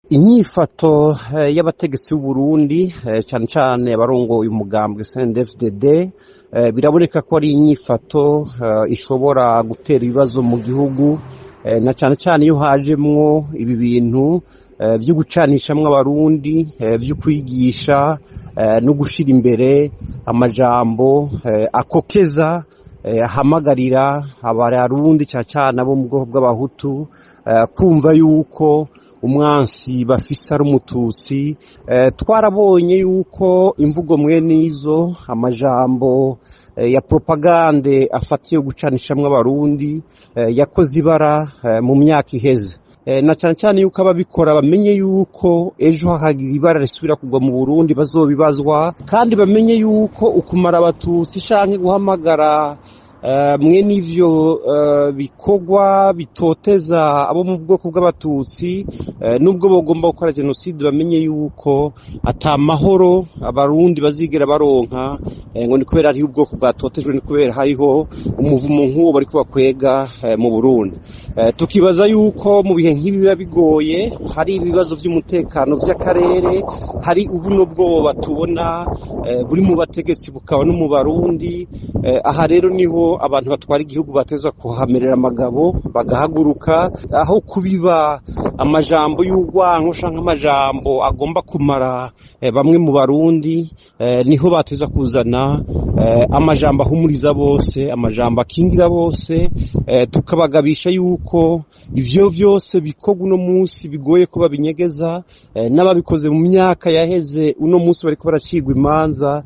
Inyifato y'abategetsi b'Uburundi, cane cane abarongoye umugambwe CNDD-FDD, biraboneka ko ari inyifato ishobora gutera ibibazo mu gihugu, na cane cane iyo hajemwo ibi bintu vyo gucanishamwo abarundi, vyo kwigisha no gushira imbere amajambo akokeza, ahamagarira abarundi, cane cane abo mu bwoko bw'abahutu, kumva yuko umwansi bafise ari umututsi. Twarabonye yuko imvugo mwene izo, amajambo ya propagande afatiye gucanishamwo abarundi, yakoze ibara mu myaka iheze, na cane cane yuko ababikora bamenye yuko ejo hakagira ibara risubira kugwa mu Burundi bazobibazwa, kandi bamenye yuko ukumara abatutsi canke guhamagara mwene ivyo bikorwa bitoteza abo mu bwoko bw'abatutsi, nubwo bogomba gukora jenoside, bamenye yuko ata mahoro abarundi bazigera baronka, ngo ni kubera hariho ubwoko bwatotejwe, ni kubera hariho umuvumo nk'uwo bariko bakwega mu Burundi. Tukibaza yuko mu bihe nk'ibi biba bigoye, hari ibibazo vy'umutekano vy'akarere, hari ubuno bwoba tubona buri mu bategetsi bukaba no mu barundi. Aha rero niho abantu batwara igihugu batezwa kuhamerera amagabo, bagahaguruka aho kubiba amajambo y'urwanko canke amajambo agomba kumara bamwe mu barundi. Niho bateza kuzana amajambo ahumuriza bose, amajambo akingira bose, tukabagabisha yuko ivyo vyose bikorwa uno munsi bigoye ko babinyegeza, n'ababikoze mu myaka yaheze uno munsi bariko baracigwa imanza.